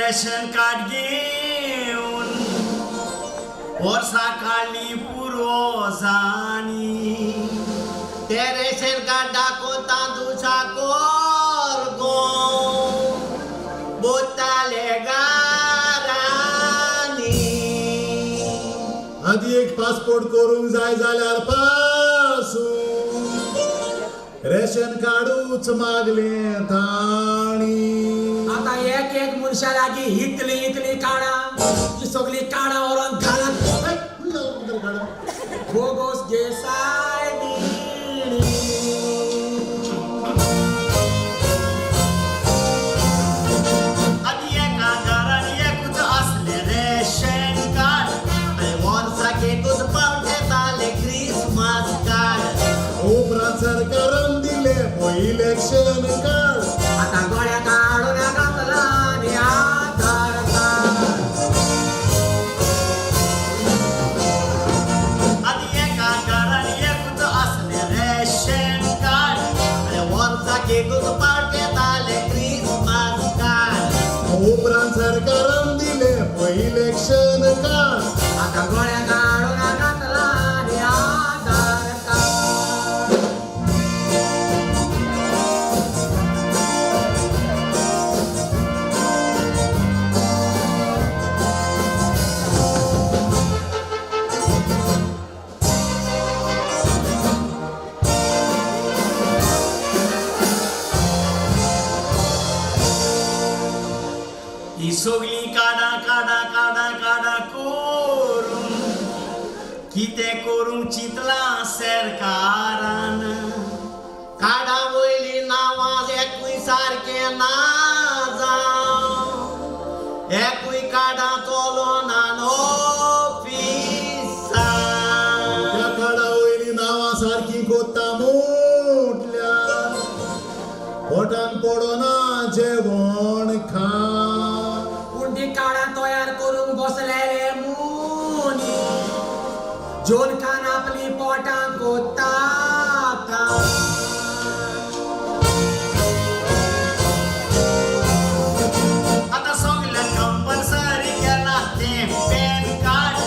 Ration card घेवन वर्सां काडली पुर्वजांनी. ते रेशन कार्ड दाखोवन तांदूळ साकर गो बोताले गारांनी. आदी एक पासपोर्ट करूंक जाय जाल्यार पासून रेशन कार्डूच मागलें ताणी. आतां एक एक मनशा लागीं इतली इतली काडां, ती सगळीं काडां व्हरोन घालात. बोगोस घे सायबिणी. आदी एका घरान एकूच आसलें रेशन कार्ड. आनी वर्साक एकूच पावट येतालें क्रिसमस कार्ड. उपरांत सरकारान दिलें इलेक्शन कार्ड. आतां गोळ्या काडून घातला आनी आधार कार्ड. आदी एका घरान एकूच आसलें रेशन कार्ड. आनी वर्साक एकूच पावट येतालें क्रिसमस कार्ड. उपरांत सरकारान दिलें इलेक्शन कार्ड. आतां गोळ्या काडून घातला आनी आधार कार्ड. ही सगळीं काडां काडां काडां काडां करून कितें करूंक चिंतलां सरकारान? कार्डा वयलीं नांवां एकूय सारकें ना जावं, एकूय कार्डां चलोना ऑफिसान. त्या कार्डा वयलीं नांवां सारकीं कोत्ता म्हटल्यार पोटान पडना जेवण खा. पूण ती काडां तयार करूंक बसलेले मुनी जोन खान आपली पोटां कोतात. आतां सगळ्यांक कंपल्सरी केलां तें पॅन कार्ड.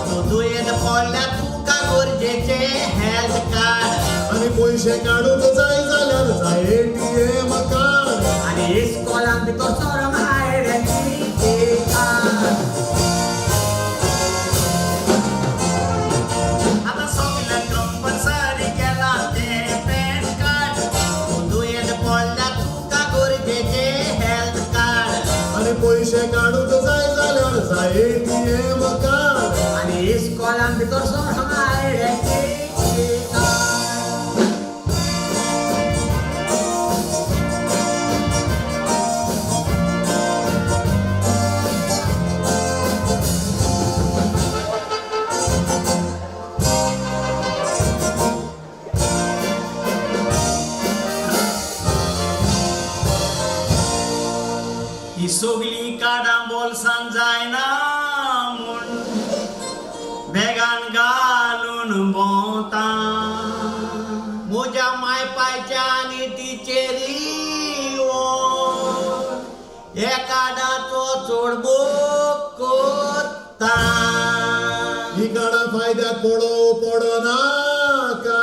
तूं दुयेंत पडल्यार तुका गरजेचें हेल्थ कार्ड. आनी पयशे काडूंक जाय जाल्यार जाय एटीएम कार्ड. आनी इस्कॉलान भितर सरोंक आयडेंटिटी कार्ड. आतां सगळ्यांक कंपल्सरी केलां तें पॅन कार्ड. तूं दुयेंत पडल्यार तुका गरजेचें हेल्थ कार्ड. आनी पयशे काडूंक जाय जाल्यार जाय एटीएम कार्ड. आनी इस्कॉलान भितर सरोंक आयडेंटिटी कार्ड. ही सगळीं कार्डां बोल्सान जायना म्हूण बेगान घालून भोंवता. म्हज्या मायपायच्या आनी टिचेरी हे कार्डाचो चड मोग कोत्ता. ही कार्डां फायद्याक पडो पडनाका,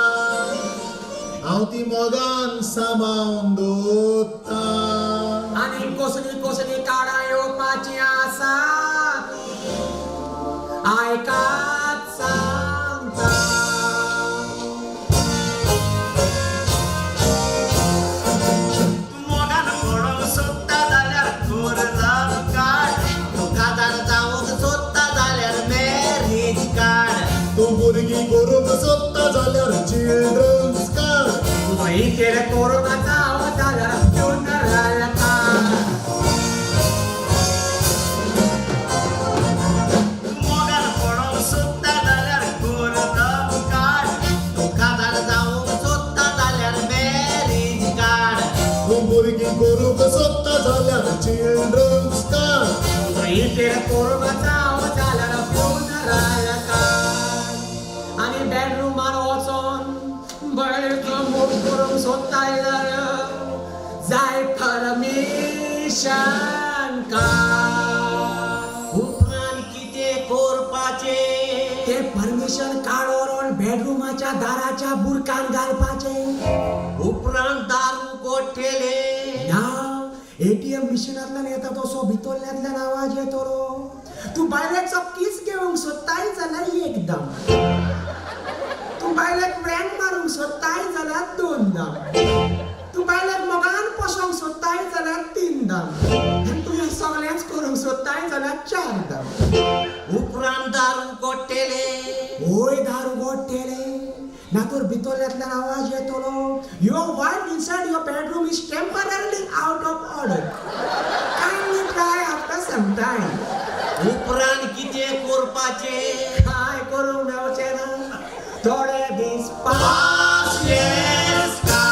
हांव ती मोगान सांबाळून दवरता. आनी कसली कसली काडां येवपाचीं आसा आयकात सांगता. तूं मोगान पडोंक सोदता जाल्यार कर लव कार्ड. तूं काजार जावंक सोदता जाल्यार मॅरेज कार्ड. तूं भुरगीं करूंक सोदता जाल्यार चिल्ड्रन्स कार्ड. तुजो इंतेर करूंक जावो जाल्यार फ्युनरल कार्ड. तूं मोगान पडोंक सोदता जाल्यार कर लव कार्ड. तूं काजार जावंक सोदता जाल्यार मॅरेज कार्ड. तूं भुरगीं करूंक सोदता जाल्यार चिल्ड्रन्स कार्ड. तुजो इंतेर करूंक जावो जाल्यार फ्युनरल कार्ड. आनी बेडरुमान वचोन बायलेचो मोग करूंक सोदताय जाल्यार जाय परमिशन कार्ड. तेका दाराच्या बुरकान घालपाचें. उपरांत दारू गोठेले. ना, एटीएम मिशिनांतल्यान येता तसो भितरल्यांतल्यान आवाज येतलो. तूं बायलेचो कीस घेवंक सोदताय जाल्यार एकदम, तूं बायलेक वेंग मारूंक सोदताय जाल्यार दोनदां, तूं बायलेक मोगान पोसोंक सोदताय जाल्यार तीनदां, आनी तूं हें सगळेंच करूंक सोदताय जाल्यार चारदां. उपरांत दारू गोठेले. वय, दार उगडटेले ना तर भितरल्यांतल्यान आवाज येतलो, "Your wife inside your bedroom is temporarily out of order. Kindly try after some time." उपरांत कितें करपाचें? काय करूंक मेळचें ना थोडे दीस. पास येस का.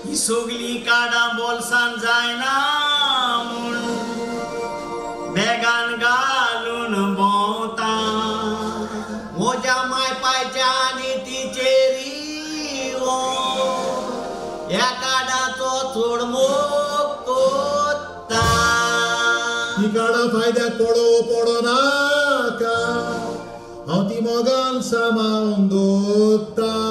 ही सगलीं काडां बोल्सान जायना म्हूण बेगान घालून भोंवता. म्हज्या माय पायच्या आनी तिचेरी ह्या कार्डाचो चड मोग कोत्ता. ती काडां फायद्याक पडो पडो नाका, हांव ती मोगान सांबाळून दवरता.